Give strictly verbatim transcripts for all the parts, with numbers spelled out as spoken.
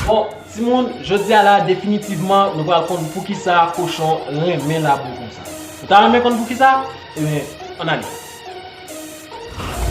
Bon, timoun, jodi a la, definitivman, nou pral konn poukisa kochon renmen labou konsa. Ou ta renmen konn poukisa? Ebyen, ann ale.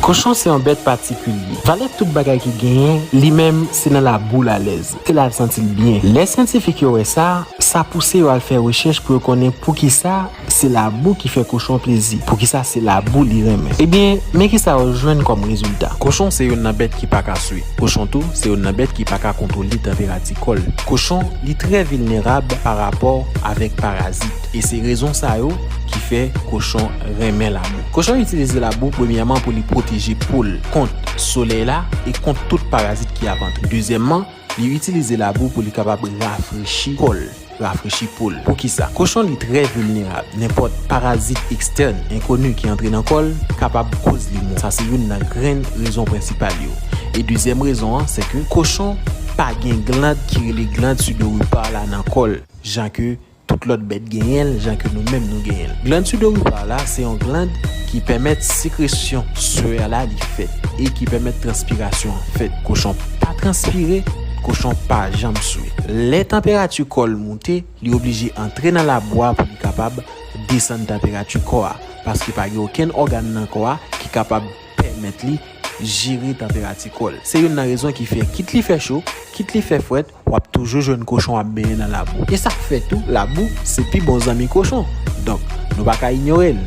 Kochon se yon bèt patikilye. Valè tout bagay ki genyen, li menm, se nan labou l alèz. Se la l santi l byen. Lè syantifik yo wè sa, sa pouse yo al fè rechèch pou yo konnen poukisa se labou ki fè kochon plezi, poukisa se labou li renmen. Ebyen, men kisa yo jwenn kòm rezilta. Kochon se youn nan bèt ki pa ka swe. Kochon tou, se youn nan bèt ki pa ka kontwole tanperati kò l. Kochon, li trè vilnerab pa rapò avèk parazit. E se rezon sa yo ki fè kochon renmen labou. Kochon itilize labou premyèman pou li pwoteje po l kont solèy la e kont tout parazit ki ap antre. Dezyèmman, li itilize labou pou li kapab rafrechi kò l, rafrechi po l. Poukisa? Kochon li trè vilnerab. Nenpòt parazit ekstèn, enkoni ki antre nan kò l kapab koz li mò. Sa se youn nan grenn rezon prensipal yo. E dezyèm rezon an, se ke kochon pa gen gland ki rele gland sudoripar la nan kò l, jan ke tout lòt bèt genyen l, jan ke nou menm nou genyen l. Gland sudoripar la, se yon gland ki pèmèt sekresyon swè la li fèt e ki pèmèt transpirasyon an fèt. Kochon pa transpire, kochon pa janm swe. Lè tanperati kò l moute, li oblije antre nan labou a pou li kapab desann tanperati kò a, paske pa gen okenn ògàn nan kò a ki kapab pèmèt li jere tanperati kò l. Se youn nan rezon ki fè, kit li fè cho, kit li fè frèt, w ap toujou jwenn kochon ap benyen nan labou. E sa k fè tou, labou se pi bon zanmi kochon. Donk, nou pa ka inyore l.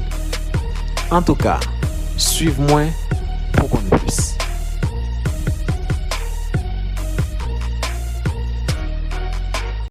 Antouka, swiv mwen